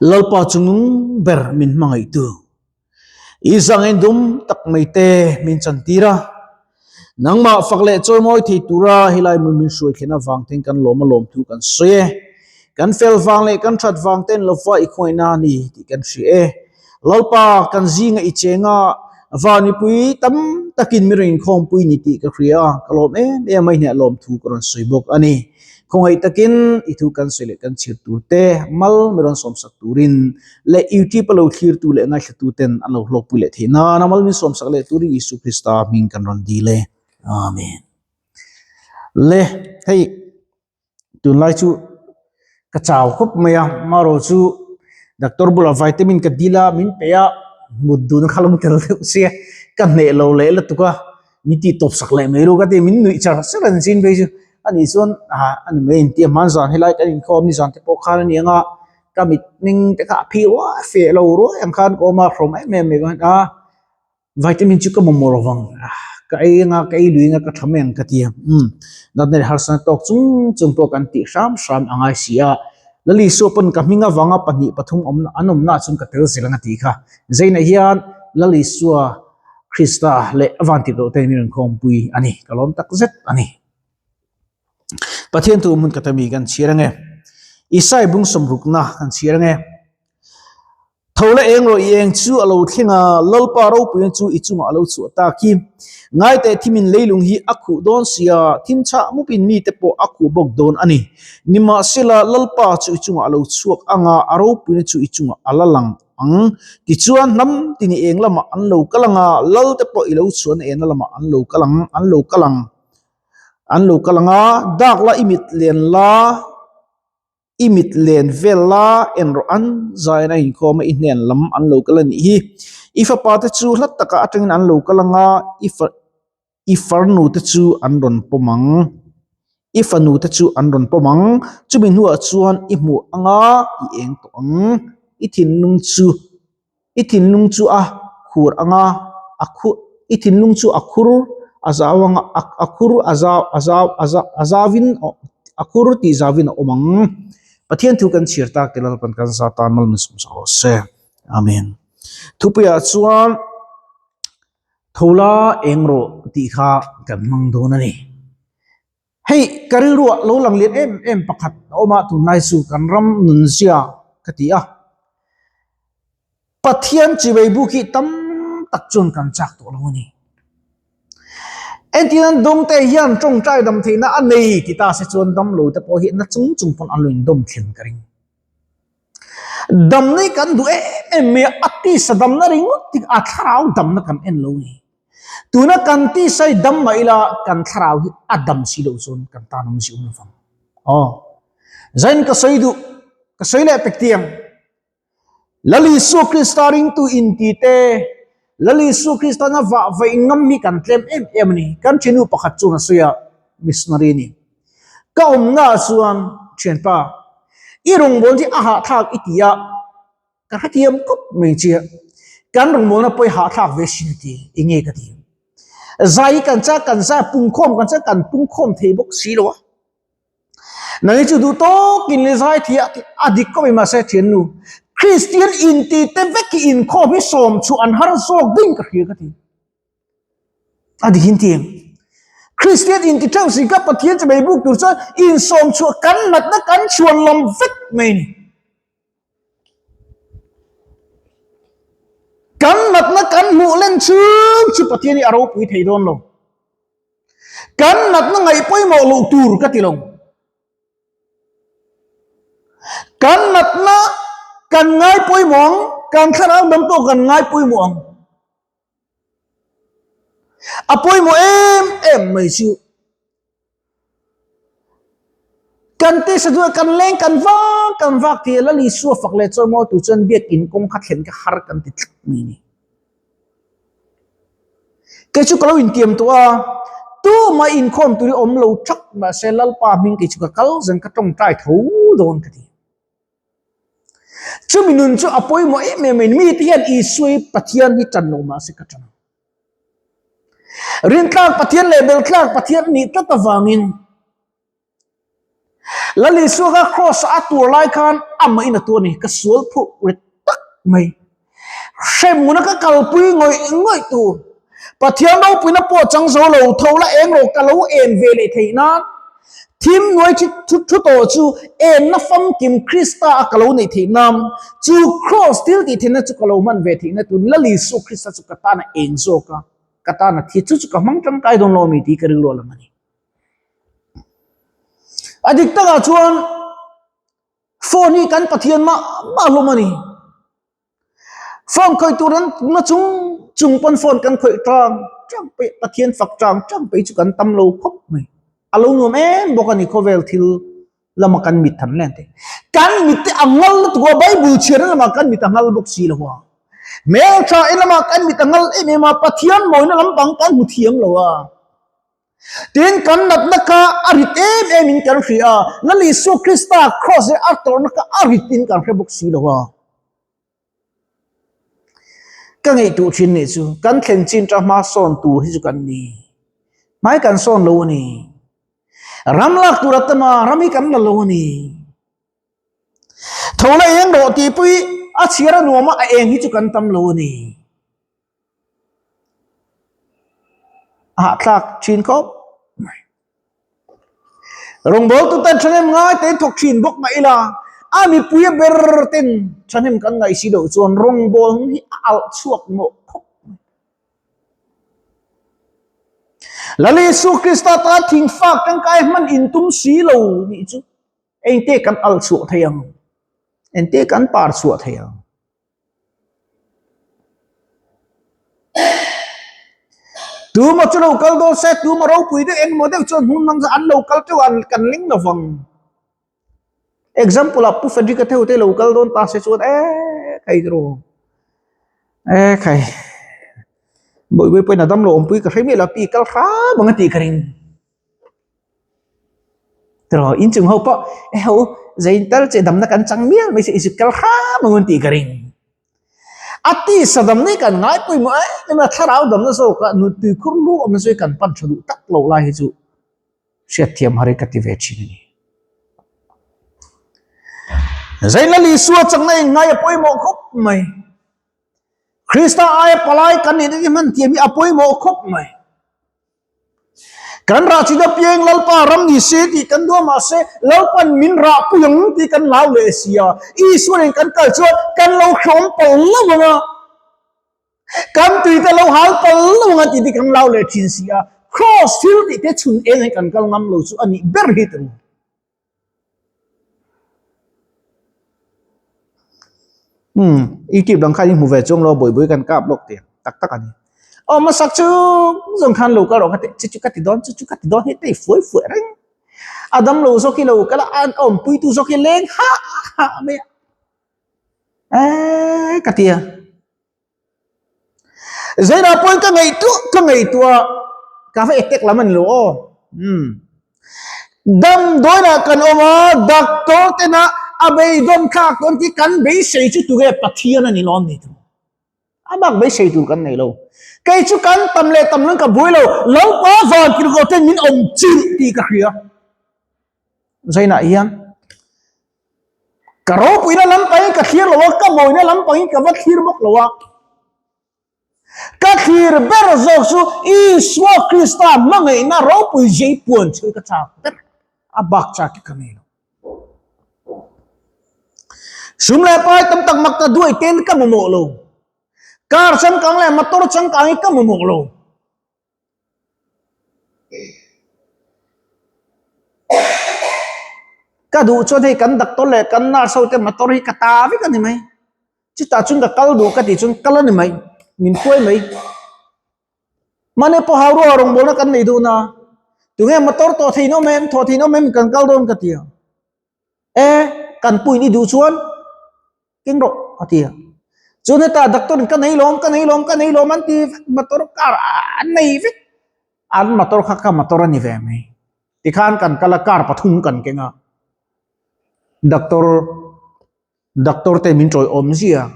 Lalpa chungnung ber min hmangaihtu, i zangin dum tak mai te min chantir a, nangmah fak leh chawimawi thei tura helai hmun min hruai thlen avang ten kan lawm a lawmthu kan sawi e. Kan fel vang leh kan that vang ten lova i khawngaihna a ni tih kan hria e. Lalpa, kan zinga i chenga van mipui tam takin mi rawn inkhawmpui ni tih ka hria a, ka lawm em em a, i hniah lawmthu ka rawn sawi bawk a ni. Khawngaih takin i thu kan sawi leh kan chhir tur te, mal mi rawn sawmsak turin leh YouTube a lo thlirtu leh ngaithlatu ten an lo hlawkpui leh theih nan a mal min sawmsak leh turin Isu Krista hming kan rawn dil e. Amen. Le hei Tunlai chu ka chau khawp mai a, marawh chu doctor bulah vitamin ka dil a min pe a, mut dun kha lo tel deuh sia ka hneh lo leh lutuk a, min tih tawp sak leh mai ru ka ti, min nuih char char an chin phei chu ani chuan ah a ni mai inti a hman zan helai kan inkhawm ni zan te pawh khan a ni ang a, ka mit hming te kha a phih ruai feh lo ruai ang khan ka awm a, hrawm em em mai a. Vitamin chu ka mamawh lo vang, ka ei anga ka ei lui anga ka tha mai ang ka ti a, umm natna leh harsatna tawk chung chung pawh kan tih hram hram a ngai si a, Lali Isua pawn ka hming avanga pahnih pathum awmna an awmna ah chuan ka tel zel ang a tih kha, Zainah hian Lali Isua Krista leh a van tih loh te min rawn khawmpui a ni, ka lawm tak zet a ni. Pathian thu hmun ka ta mi kan chhiar ange, Isai bung sawmrukna kan chhiar ange. Tho la eng rawh i eng chu a lo thleng a, Lalpa ropuina chu i chungah a lo chhuah ta khi. Ngaiteh thimin leilung hi a khuh dawn sia, thim chhah mupin mite pawh a khuh bawk dawn a ni. Nimahsela, Lalpa chu i chungah a lo chhuak ang a, a ropuina chu i chungah a la lang ang. Tichuan, hnam tin i eng lamah an lo kal ang a, Lalte pawh i lo chhuahna enna lamah an lo kal ang, an lo kal ang, an lo kal ang a, dak la i mit len la. I mit len vel la en rawh an zaiin a inkhawm a, i hnen lam an lo kal a nih hi. I fapa te chu hla takah atangin an lo kal ang a, i fa i farnu te chu an rawn pawm ang. I fanu te chu an rawn pawm ang. Chumi hnuah chuan i hmuh ang a, i eng tawh ang. I thinlung chu I thinlung chu a khur ang a, a khu i thinlung chu a khur a zau ang a, a khur a zau a zau a zau a zauin a khur tih zauin a awm ang. Pathian thu kan chhiar tak te Lalpan kan za tan mal min sawm rawh se. Amen. Thupuiah chuan tho la eng rawh tih kha kan hmang dawn a ni. Hei ka rilruah lo lang lian em em pakhat a awm a, tunlai chu kan ram nunzia ka ti a. Pathian chivei buk hi tam tak chuan kan chak tawh lo a ni. Entirnan dawngte hian tawngtai dam theihna a nei ti ta se chuan damlo te pawh hi na chung chung pawn an lo indawm thlen ka ring. Damna hi kan duh em em mai a, a tisa damna ringawt hi a thlarau damna kan en lo a ni. Tuna kan tisa hi dam mah ila kan thlarau hi a dam si loh chuan kan tan awm zia awm lovang. Aw, zain ka sawi duh, ka sawi leh pek tiang. Lal Isua Krista ringtu inti te, Lal Isua Krista na vah vaih ngam hi kan tlem em em a ni. Kan thiannu pakhat chuan a sawi a, missionary a ni. Ka awmna ah chuan thianpa, i rawngbâwl hi a hahthlâk i ti a, ka hrethiam khawp mai che. Kan rawngbâwlna pawh i hahthlâk ve sin a ti, eng nge ka ti? Zai hi kan chak kan zai, pungkhâwm kan chak kan pungkhâwm thei bawk si lo a. Nang hi chu duh tâwkin le zai thei a, a dik khawp mai mahse thiannu, Kristian inti te vek hi inkhâwm hi sâwm chhuah an har zâwk ding ka hria ka ti. A dik in ti. Kristian inti theuh si ka Pathian che mai buk tur chuan insawm chhuah kan natna kan chhuan lam vek mai ni. Kan natna kan hmuh len chung chu Pathian hi a ropui thei dawn lo. Kan natna ngaih pawimawh loh tur ka ti lo. Kan natna kan ngai pawimawh ang, kan thlarau dang pawh kan ngai pawimawh ang. A pawimawh em em mai chu kan tisa chu kan leng kan vak kan vak tih Lal Isua fak leh chawimawi tur chuan biakin kawng kha thlen kha har kan ti tlat mai a ni. Kei chu ka lo intiam tawh a, tumah inkhawm tur hi awm lo thak mahse Lalpa hming kei chu ka kal zen ka tawngtai tho dawn ka ti. Chumi nun chu a pawimawh em em in mite hian Isua hi Pathian hi tan lo mahse ka tan ang. Rintlak Pathian leh beltlak Pathian nih tlat avangin Lal Isua kha Kraws a tur lai khan amahin a tu a ni, ka sual phurh rit tak mai. Hremhmuna ka kalpui ngawih ngawih tur. Pathian ropuina pawh chang zo lo, tho la eng rawh ka lo en ve leh theih nan. Thim hnuai thi thu thu tawh chu enna famkim Krista a ka lo neih theih nan, chu Kraws thil tih theihna chu ka lo hman ve theihna tur Lal Isua Krista chu ka tan a eng zawk a, ka tan a thi chu chu ka hmang tangkai dawn lo a mi tih ka rilru a lang a ni. A dik takah chuan phone hi kan Pathian mah mah hlawm a ni. Phone khawih tur an na chung chung pawn phone kan khawih tang tang peih Pathian fak tang tang peih chu kan tam lo khawp mai. A lo nuam em bawk a ni khawvel thil lama kan mit tham len te. Kan mit te a ngal lutuk a Bible chhiarna lamah kan mit a ngal bawk si lo a. Hmeltha en lamah kan mit a ngal em em a Pathian mawina lampang kan hmu thiam lo a. Tin, kan natna kha a rit em em in kan hria a, Lal Isua Krista Kraws leh a tawrhna kha a rit in kan hre bawk si lo a. Ka ngaihtuh thin nih chu, kan thlen chin ta hma sawn tur hi chu kan ni. Hmai kan sawn lo a ni. Ram lak tur a tam a, ram hi kan la lo a ni. Tho la eng rawh tih pawh hi a chhiar a nuam a, a eng hi chu kan tam lo a ni. A hahthlak thin khawp mai. Rawngbawltu ten thahnem ngai te thawk thin bawk mah ila a mipui a ber ten thahnem kan ngaih si loh chuan rawngbâwl hi a alh chhuak mawh khawp mai. Lal Isu Krista tan thingfak tangkai hman intum si lo nih chu engte kan alh chhuah thei ang, engte kan par chhuah thei ang. Tuma chu lo kal dawn se, tuma ropui deuh engemaw deuh chuan hmun hmang chu an lo kal teuh a, kan ling lo vang. Example ah Pu Frederick-a theuh te lo kal dawn ta se chuan e khai ro e khai Bawibawi pawhin a damlo awmpui ka hre miah lo a pi kal hram ang a tih ka ring. Tiraw in chung ho pawh e ho zain tal che damna kan chang mial mai se i zuk kal hram ang un tih ka ring. A tisa damna hi kan ngai pawimawh em em a, thlarau damna zawk a nun tuikhur lu awmna chu kan pan tha duh tak loh lai hi chu hriatthiam har hi ka ti ve thin a ni. Zain Lal Isua chakna inngai a pawimawh khawp mai. Krista aia palai kan nihna hi hman thiam hi a pawimawh khawp mai. Kan rah chin apiang Lalpa ram ni se tih kan duah mahse Lalpan min rah pui ang tih kan lau leh si a. Isua nen kan kal chuan kan lo hrawm pal lo ang a, kan tui te lo hal pal lo ang a tih te kan lau leh thin si a. Kraws thil tih te chhun eng hi kan kal ngam lo chu a nih ber hi tawh. Umm youtube dang khan i hmu ve chuang lo buai buai kan kap lawk tih tak tak a ni. Aw hmasak chu zawng khan lo kal rawh ka ti chu chu ka ti dawn chu chu ka ti dawn hei te i fuai fuai reng. A dam lo zawk hi lo kal a an awmpui tu zawk hi leng hah hah mai a eee ka ti a. Zainah pawhin ka ngaihtuah ka ngaihtuah ka va attack lam a ni lo aw. Umm. Damdawiinah kan awm a, doctor tena a beidawn thlak dawn tih kan beisei chu tunge Pathian a ni lo ni tur. A bak beisei tur kan nei lo. Kei chu kan tam leh tam loin ka buai lo, Lalpa van tirhkoh ten min awm chilh tih ka hria. Zainah hian Ka ropuina lampangin ka thlir lo a, ka mawina lampangin ka va thlir bawk lo a. Ka thlir ber zawk chu Isua Krista hmangaihna ropui zei puan chu ka chak ber a, bak chak hi ka nei lo. Sum leh pai tam tak mak ta duai ten ka mamawh lo. Car changkang leh motor changkang hi ka mamawh lo. Ka duh chuan hei kan doctor leh kan nurse ho te motor hi ka ta vek a ni mai. Chutah chuan ka kal duh ka tih chuan kal a ni mai, min hruai mai. Mahni pawh hau ruah rawngbawlna kan nei dawn a, tunge motor tawh theih in awm em, thawh theih in awm em kan kal dawn ka ti a. E, kan puin i duh chuan keng rawh a ti a. Chuan heta doctor in ka nei lawm, ka nei lawm, ka nei lawm an ti vek, motor car an nei vek. An motor kha ka motor a ni ve mai. Tikhan kan kal a, car pathum kan keng a. Doctor, doctor te min tawi awm zia.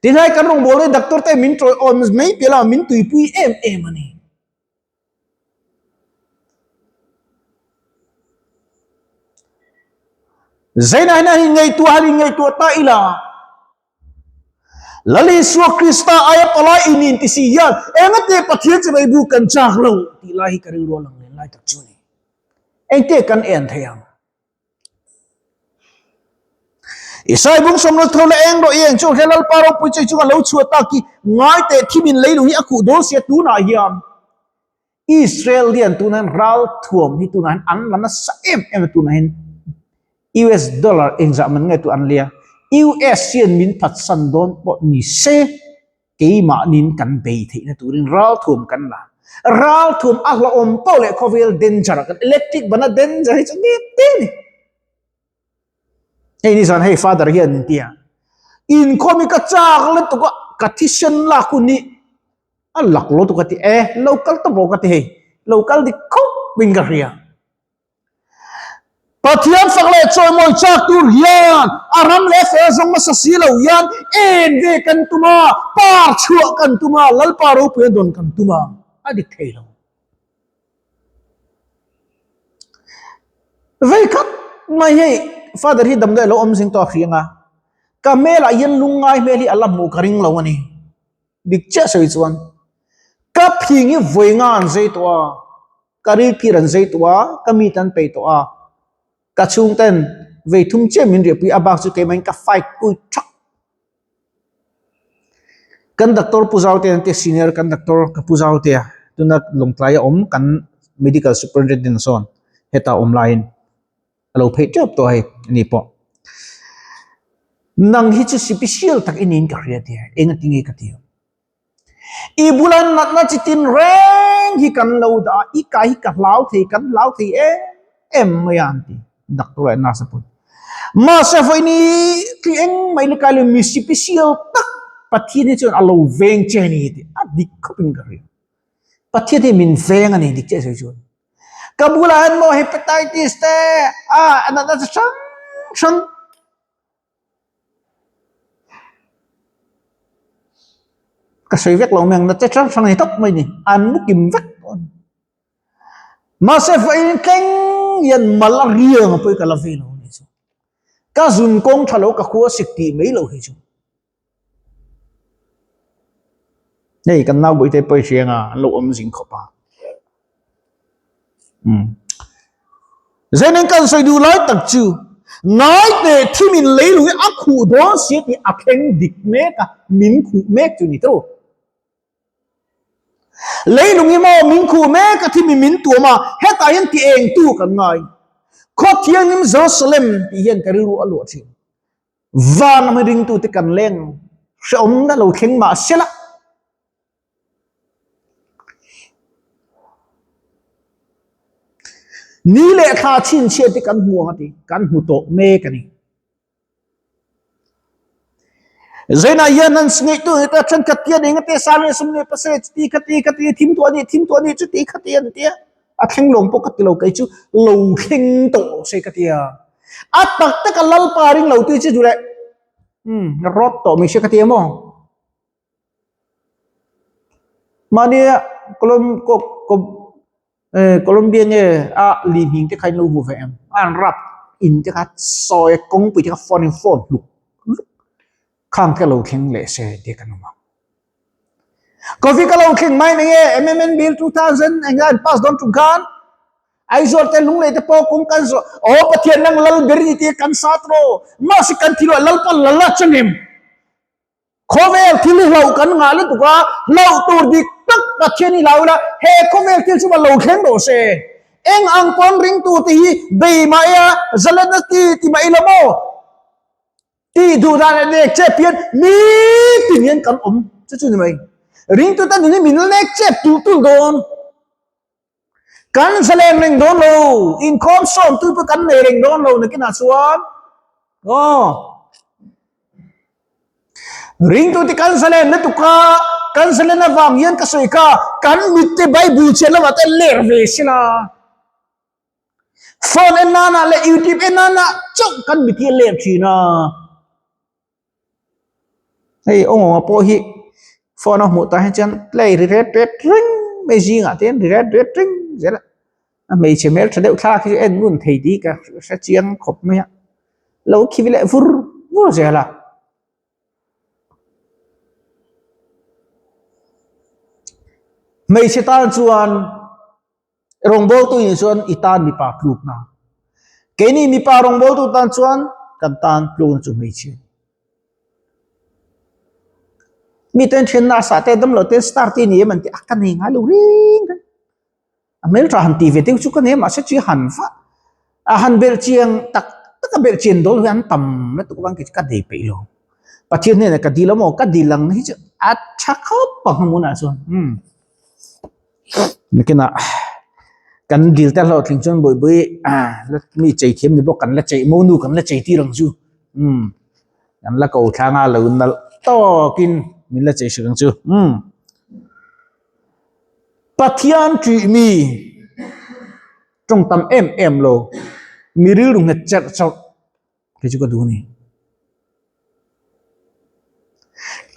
Tinhai kan rawngbâwl hi doctor te min tawi awm mai piah lamah min tuipui em em a ni. Zaina hian an inngaihtuah han inngaihtuah ta ila. Lal Isua Krista aia palai in inti si hian engate Pathian chibai bu kan chak lo tih lai hi ka rilru a lang len lai tak chu a ni. Engte kan en thei ang? Isai bung sawmna tho leh eng rawh i eng chu he Lalpa ropui chu i chunga lo chhuah tak hi ngai teh thimin leilung hi a khuh dawn sia tunah hian Israel hian tunah hian ral thuam hi tunah hian an la nasa em em a tunah hian US dollar engzah man nge tu an lia US hian min phatsan dawn pawh ni se Keimahnin kan bei theihna turin ralthuam kan la. Ralthuam a hlauhawm poh leh khawvel danger ah kan electric bana danger hi chu nep te a ni. Hei ni zan hei father hian min ti a, inkhawm hi ka chak lutuk a, ka thisen lak hun hi a lak lutuk a ti e, lo kal tawp rawh ka ti hei, lo kal dik khawp in ka hria. Pathian fak leh chawimawi chak tur hian a ram leh fel zawng hmasa si lo hian en ve kan tum a, par chhuah kan tum a, Lalpa ropui a dawn kan tum a, a dik thei lo. Vei khat mai hei Father hi damdawi a lo awm zing tawh a hriang a, ka hmelah hian lungngai hmel hi a la hmuh ka ring lo a ni. Dik chiah sawi chuan ka phing hi vawi nga an zei tawh a, ka rilphir an zei tawh a, ka meat an peih tawh a, ka chhungten vei thum chiah min riahpui a bak chu keimah in ka fight pui thak. Kan doctor Pu Zautea an tia senior kan doctor ka Pu Zautea tuna Lawngtlai a awm kan medical superintendent sawn heta awm laiin a lo phei teuh tawh hei ani pawh. Nang hi chu sipisial tak i niin ka hria tia eng ati nge ka ti ang. I bula natna chi tin reng hi kan lo dah a, i kai hi ka hlau thei kan hlau thei em em mai a an ti doctor leh nurse a pawh. Mahse vawiin i tli eng mai ni kai lo mi sipisial tak Pathian hi chuan a lo veng che a ni tih a dik khawp in ka hria. Pathian hi min veng a ni dik chiah sawi chuan. Ka bulah hian maw hepatitis te a natna chi hrang hrang ka sawi vek lo mai ang natna chi hrang hrang a ni tawp mai ni an mu kim vek tawh a ni. Mahse vawiin thleng hian mal a riang a pawi ka la ve lo a ni chu. Ka zun kawng tha lo ka khua sik tih mai lo hi chu. Hei kan nau buaite pawi hriang a an lo awm zing khawp a. Umm. Zenin kan sawi duh lai tak chu ngai teh thim in leilung hi a khuh dawn si tih a thleng dik mek a, min khuh mek chu ni tawh. Leilung hi maw min khuh mek a thim in min tuam a, hetah hian ti eng tu kan ngai. Khaw thianghlim Jerusalem tih hian ka rilru a luah thin. Van lam hi ringtute kan leng hrehawmna lo thleng mah sela. Ni leh thla chhinchhiat te kan hmu ang a ti, kan hmu tawh mek a ni. Zainah hian an ngaihtu hi ta thenkhat hian eng ate sa leh sum leh pasal chuti khati khati thim tawh a ni thim tawh a ni chuti khati an ti a. A thleng lawng pawh ka ti lo kei chu lo thleng tawh se ka ti a. A tak tak a Lalpa ring lo tih chu duh leh umm rawt tawh mai se ka ti a maw. Mahnia Colom ko ko eh Colombia nge a lihning te kha in lo hmu ve em a an rap in te kha sawi kawngpui te kha phone in phone hluk hluk khang te lo thleng leh se tih kan awm ang. Coffee ka lo thleng mai nei e MMN bill 2000 eng an pass dawn tum khan Aizawl te Lunglei te pawh kawng kan zawh aw Pathian nang lal ber i ni tih kan sat rawh mahse kan thil ah Lalpa lal a changem Khawvel thil hi hlauh kan ngah lutuk a, hlauh tur dik tak Pathian hi hlau ila, he khawvel thil chu va lo thleng rawh se. Eng ang pawn ringtu te hi bei mah ila, zalenna ti ti mah ila maw? Tih duh dan leh nek chep hian nitin hian kan awm chu chu ni mai. Ringtu te nun hi min la nek chep tulh tulh dawn. Kan zalen reng dawn lo, inkhawm sawm tu pawh kan nei reng dawn lo nakinah chuan aw ringtu te kan zalen lutuk a, kan zalen avang hian ka sawi kha kan mit te Bible chhiat lamah te ler ve sila. Phone en nana leh YouTube en nana chauh kan mit hi a ler thin a. Hei awngawnga pawh hi phone a hmuh tah hian chuan play ri ret ret reng mai zingah te hian ri ret ret reng zel a, a hmeichhe hmeltha deuh thlalak hi chu en ngun thei tih ka hre chiang khawp mai a. Lo khi leh vur vur zel a. Hmeichhe tan chuan rawngbawltu in chuan i tan mipa tlukna. Keini mipa rawngbawltu tan chuan kan tan tlukna chu hmeichhia. Mi ten then nurse ah te damlo te star te ni em an ti a ka nei ngai lo reng reng. A hmeltha han ti ve deuh chu ka nei a mahse chu han va a han belh chiang tak tak a belh chian dawl hi an tam lutuk avang kei chu ka nei peih lo. Pathian hnenah ka dil a maw ka dil ang hi chu a tha khawp ang hmunah chuan umm nakinah kan dil te hlawhtling chuan bawihbawi mi chei thiam ni bawk kan la chei monu kan la chei tir ang chu umm kan la ko thlang a lo nalh tawkin min la chei hrek ang chu umm. Pathian ṭih mi ṭawng tam em em lo, mi rilru nghet cherh chawrh kei chu ka duh a ni.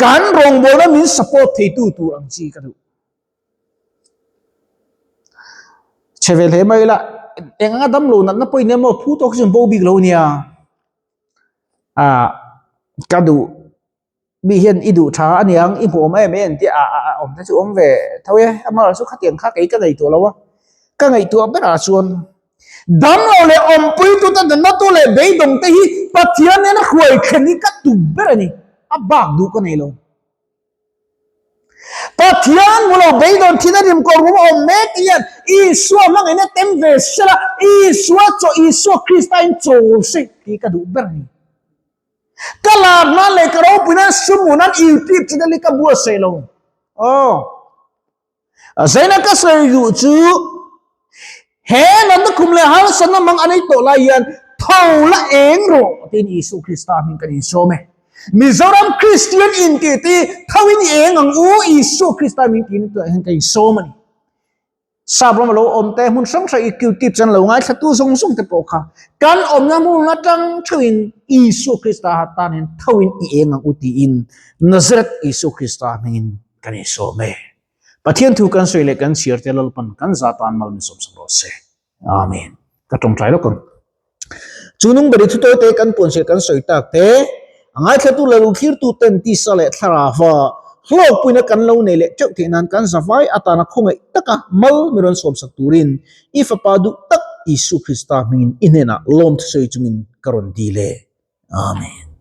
Kan rawngbawlna min support theitu tur ang chi ka duh. Chhe ve hle mai ila, eng anga damlo natna pawhin emaw phu tawk hi chu an bo bik lo a nia. Ah, ka duh. Mi hian i duh tha a niang, i hmuh awm em em tih a a awm te chu awm ve tho e, amaherawhchu chu khatiang kha kei ka ngaihtuah lo a, ka ngaihtuah berah chuan damlo leh awmpuitu te natna leh beidawng te hi Pathian nena hruai thlen hi ka tum ber a ni, a bak duh ka nei lo. Pathian hmu lo beidawn thin a rimkawr rum a awm mek te hian Isua hmangin a tem ve sela, Isua chaw Isua Krista in chawl se tih ka duh ber a ni. Ka lar nan leh ka ropui nan sum hmuh nan YouTube channel hi ka buatsaih lo. Aw. Zaina ka sawi duh chu he natna khum leh harsatna mang a nei tawh lai hian tho la eng rawh tiin Isu Krista hming kan insawm e. Mizoram Kristian intih te tho in i eng ang u Isu Krista hming tiin tunah hian ka insawm a ni. Sap ram a lo awm te, hmun hrang hrang i YouTube channel lo ngaithlatu zawng zawng te pawh kha kan awmna hmun atang theuhin Isua Krista ha tan hian thoin i eng ang u tiin Nazareth Isua Krista hmingin kan insawm e. Pathian thu kan sawi leh kan chhiar te Lalpan kan za tan mal min sawmsak rawh se. Amen. Ka tawngtai lawk ang. Chu nung beri thu tawite kan puanchhiah kan sawi tak te, a ngaithlatu leh lu thlirtu ten tisa leh thlarava hlawkpuina kan lo nei leh teuh theih nan kan zavai atana khawngaih taka mal mi rawn sawmsak turin i Fapa duh tak Isu Krista hmingin i hnenah lawmthu sawi chungin ka rawn dil e. Amen.